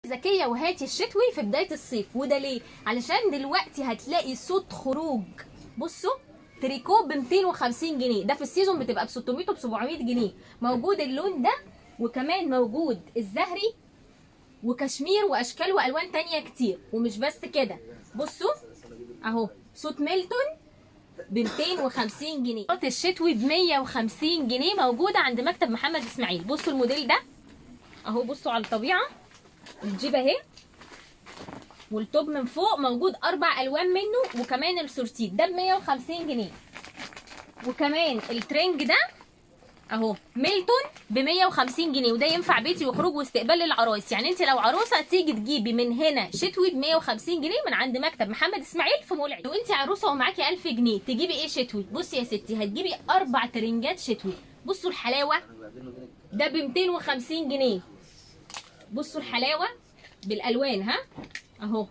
ذكية وهاتي الشتوي في بداية الصيف. وده ليه؟ علشان دلوقتي هتلاقي صوت خروج. بصوا تريكو ب 250 جنيه، ده في ال season بتبقى ب 600 وب 700 جنيه. موجود اللون ده، وكمان موجود الزهري وكشمير واشكال والوان تانية كتير. ومش بس كده، بصوا اهو صوت ميلتون ب 250 جنيه. الشتوي ب 150 جنيه موجودة عند مكتب محمد اسماعيل. بصوا الموديل ده اهو، بصوا على الطبيعة، الجيب اهي وال top من فوق، موجود 4 الوان منه، وكمان السورتيت ده ب 150 جنيه. وكمان الترنج ده اهو ميلتون ب 150 جنيه، وده ينفع بيتي وخروج واستقبال للعرايس. يعني انت لو عروسه تيجي تجيبي من هنا شتوي ب 150 جنيه من عند مكتب محمد اسماعيل في مول عيد. لو انت عروسه ومعاكي 1000 جنيه تجيبي ايه شتوي؟ بصي يا ستي، هتجيبي 4 ترنجات شتوي. بصوا الحلاوة، ده ب 250 جنيه. بصوا الحلاوة بالالوان، ها اهو،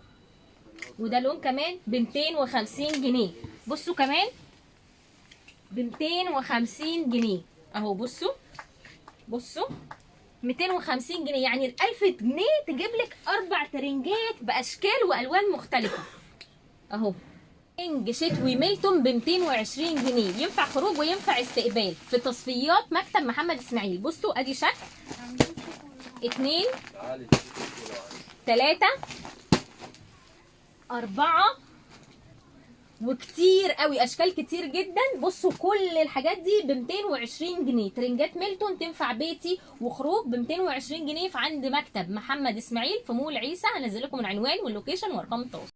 وده لون كمان ب 250 جنيه. بصوا كمان ب 250 جنيه اهو. بصوا بصوا 250 جنيه، يعني ال 1000 جنيه تجيب لك 4 ترنجات باشكال والوان مختلفة اهو. ترنج شتوي ميلتون ب 220 جنيه، ينفع خروج وينفع استقبال في تصفيات مكتب محمد اسماعيل. بصوا ادي شكل، 2 3 4، وكتير قوي، اشكال كتير جدا. بصوا كل الحاجات دي ب 220 جنيه. ترنجات ميلتون تنفع بيتي وخروج ب 220 جنيه في عند مكتب محمد اسماعيل في مول عيسى. هنزل لكم العنوان وال location وارقام التواصل.